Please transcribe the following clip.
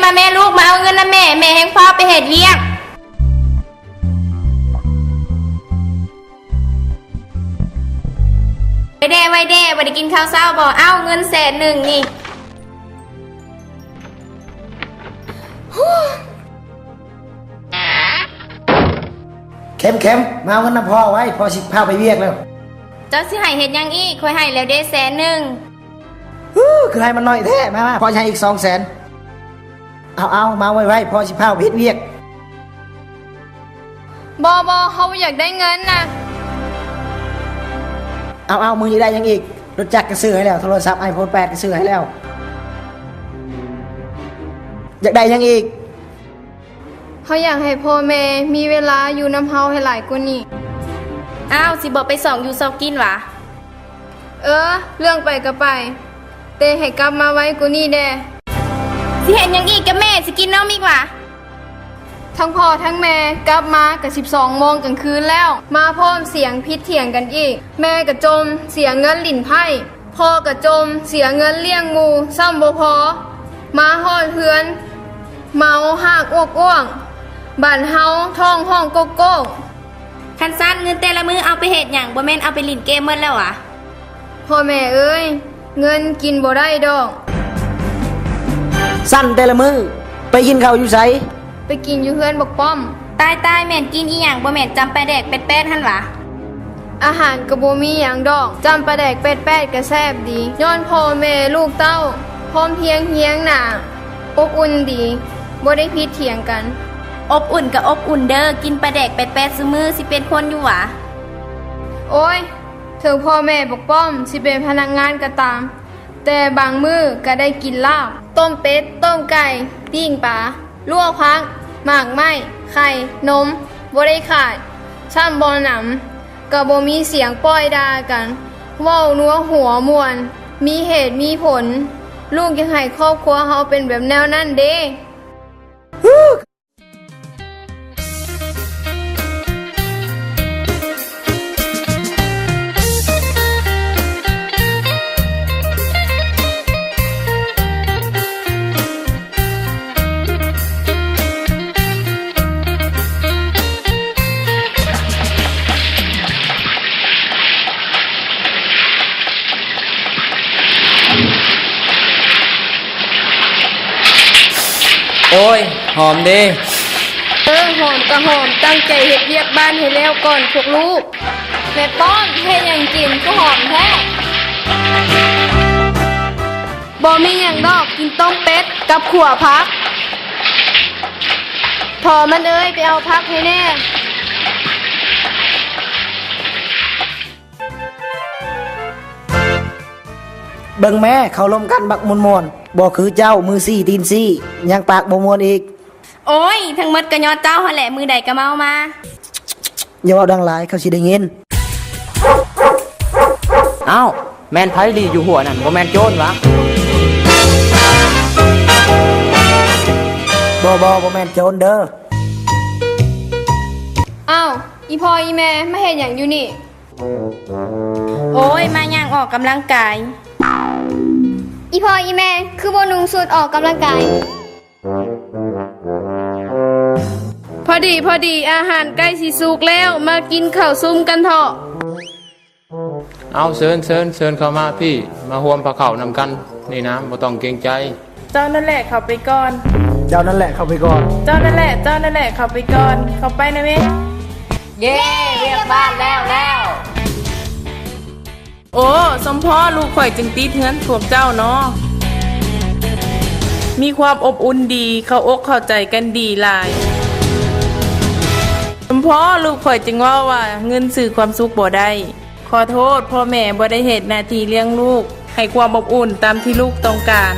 ມາແມ່ລູກ ມາເອົາເງິນນຳແມ່ ແມ່ແຮ່ງຟ້າວໄປເຮັດວຽກ. ໄວແດ່ ໄວແດ່ ບໍ່ໄດ້ກິນເຂົ້າເຊົ້າບໍ? ເອົ້າ ເງິນແສນໜຶ່ງນີ້. ເຂັມ ເຂັມ ມາເອົາເງິນນຳພໍ່ໄວ ພໍ່ຊິພາໄປວຽກແລ້ວ. ເຈົ້າຊິໃຫ້ເຮັດຫຍັງອີກ? ຂ້ອຍໃຫ້ແລ້ວເດ້ແສນໜຶ່ງ. ຮື ຄືໃຫ້ມັນໜ້ອຍແທ້. ມາ ມາ ພໍ່ຊິໃຫ້ອີກສອງແສນ. ເອົາ ເອົາ ມາໄວໆ ພໍ່ຊິພາໄປເຮັດວຽກ. ບໍ່ ບໍ່ ເຮົາບໍ່ຢາກໄດ້ເງິນນະ. ເອົາ ເອົາ ມຶງຢາກໄດ້ຫຍັງອີກ? ລົດຈັກກໍຊື້ໃຫ້ແລ້ວ ໂທລະສັບໄອໂຟນແປດກໍຊື້ໃຫ້ແລ້ວ. ຢາກໄດ້ຫຍັງອີກ? ເຮົາຢາກໃຫ້ພໍ່ແມ່ມີເວລາຢູ່ນຳເຮົາໃຫ້ຫຼາຍກວ່ານີ້. ອ້າວ ຊິບໍ່ໄປຊອກຢູ່ຊອກກິນຫວາ? ເອີ ເລື່ອງໄປກໍໄປ ແຕ່ໃຫ້ກັບມາໄວກວ່ານີ້ແດ່. ຊິເຮັດຫຍັງອີກກັບແມ່? ຊິກິນນົມອີກຫວາ? ທັງພໍ່ທັງແມ່ກັບມາກໍສິບສອງໂມງກາງຄືນແລ້ວ ມາພ້ອມສຽງຜິດຖຽງກັນອີກ. ແມ່ກໍຈົ່ມເສຍເງິນຫຼິ້ນໄພ້ ພໍ່ກະຈົ່ມເສຍເງິນລ້ຽງໝູ່ຊ້ຳບໍ່ພໍ ມາຮອດເຮືອນເມົາຮາກອວກໆ ບາດເຮົາທ້ອງຮ້ອງໂກກໆ. ຄັນຊັ້ນເງິນແຕ່ລະມື້ເອົາໄປເຮັດຫຍັງ? ບໍ່ແມ່ນເອົາໄປຫຼິ້ນເກມໝົດແລ້ວຫວາ? ພໍ່ແມ່ເອີຍ ເງິນກິນບໍ່ໄດ້ດອກ. ຊັ້ນແຕ່ລະມື້ໄປກິນເຂົ້າຢູ່ໃສ? ໄປກິນຢູ່ເຮືອນບັກປ້ອມ. ຕາຍໆ ແມ່ນກິນອີ່ຫຍັງ? ບໍ່ແມ່ນຈ້ຳປາແດກແປດໆຫັ້ນຫວາ? ອາຫານກໍບໍ່ມີຫຍັງດອກ ຈ້ຳປາແດກແປດໆກໍແຊບດີ ຍ້ອນພໍ່ແມ່ລູກເຕົ້າພ້ອມພຽງຮຽງໜ້າ ອົບອຸ່ນດີ ບໍ່ໄດ້ຜິດຖຽງກັນ. ອົບອຸ່ນກໍອົບອຸ່ນເດີ ກິນປາແດກແປດໆຊຸມື້ ຊິເປັນຄົນຢູ່ຫວາ? ໂອ້ຍ ເຖິງພໍ່ແມ່ບັກປ້ອມຊິເປັນພະນັກງານກໍຕາມ ແຕ່ບາງມື້ກໍໄດ້ກິນລາບ ຕົ້ມເປັດ ຕົ້ມໄກ່ ປີ້ງປາ ລວກຜັກ ໝາກໄມ້ ໄຂ່ ນົມ ບໍ່ໄດ້ຂາດ ຊ້ຳບໍ່ໜຳ ກໍບໍ່ມີສຽງປ້ອຍດ່າກັນ ເວົ້ານົວຫົວມ່ວນ ມີເຫດມີຜົນ. ລູກຢາກໃຫ້ຄອບຄົວເຮົາເປັນແບບແນວນັ້ນເດ້. ໂອ້ຍ ຫອມເດ້. ເອີ ຫອມກະຫອມ ຕັ້ງໃຈເຮັດວຽກບ້ານໃຫ້ແລ້ວກ່ອນພວກລູກ. ແມ່ປ້ອມ ເຮັດຫຍັງກິນຄືຫອມແທ້? ບໍ່ມີຫຍັງດອກ ກິນຕົ້ມເປັດກັບຂົ້ວຜັກ. ພໍ່ມັນເອີຍ ໄປເອົາຜັກໃຫ້ແດ່. ເບິ່ງແມ້ ເຂົາລົມກັນບັກມ່ວນໆ ບໍ່ຄືເຈົ້າ ມືຊີ້ຕີນຊີ້ ຍັງປາກບໍ່ມ່ວນອີກ. ໂອ້ຍ ທັງໝົດກໍຍ້ອນເຈົ້າຫັ້ນແຫຼະ ມື້ໃດກໍເມົາມາ. ຢ່າເວົ້າດັງຫຼາຍ ເຂົາຊິໄດ້ຍິນ. ອ້າວ ແມ່ນໃຜລີ້ຢູ່ຫົວນັ້ນ ບໍ່ແມ່ນໂຈນຫວາ? ບໍ່ ບໍ່ ບໍ່ແມ່ນໂຈນເດີ. ອ້າວ ອີພໍ່ອີແມ່ ມາເຮັດຫຍັງຢູ່ນີ້? ໂອ້ຍ ມາຍ່າງອອກກຳລັງກາຍ. ອີພໍ່ອີແມ່ ຄືບໍ່ນຸ່ງຊຸດອອກກຳລັງກາຍ? ພໍດີ ພໍດີ ອາຫານໃກ້ຊິສຸກແລ້ວ ມາກິນເຂົ້າຊຸມກັນເຖາະ. ເອົາ ເຊີນ ເຊີນ ເຊີນເຂົ້າມາພີ້ ມາຮ່ວມພາເຂົ້ານຳກັນນີ້ນະ ບໍ່ຕ້ອງເກງໃຈ. ເຈົ້ານັ້ນແຫຼະເຂົ້າໄປກ່ອນ. ເຈົ້ານັ້ນແຫຼະເຂົ້າໄປກ່ອນ. ເຈົ້ານັ້ນແຫຼະ ເຈົ້ານັ້ນແຫຼະເຂົ້າໄປກ່ອນ. ເຂົ້າໄປນະເມ. ເຢ້ ວຽກບ້ານແລ້ວແລ້ວ. ໂອ້ ສົມພໍ້ ລູກຂ້ອຍຈຶ່ງຕິດເຮືອນພວກເຈົ້າເນາະ ມີຄວາມອົບອຸ່ນດີ ເຂົ້າອົກເຂົ້າໃຈກັນດີຫຼາຍ. ສົມພໍ້ ລູກຂ້ອຍຈຶ່ງເວົ້າວ່າ ເງິນຊື້ຄວາມສຸກບໍ່ໄດ້. ຂໍໂທດ ພໍ່ແມ່ບໍ່ໄດ້ເຮັດໜ້າທີ່ລ້ຽງລູກໃຫ້ຄວາມອົບອຸ່ນຕາມທີ່ລູກຕ້ອງການ.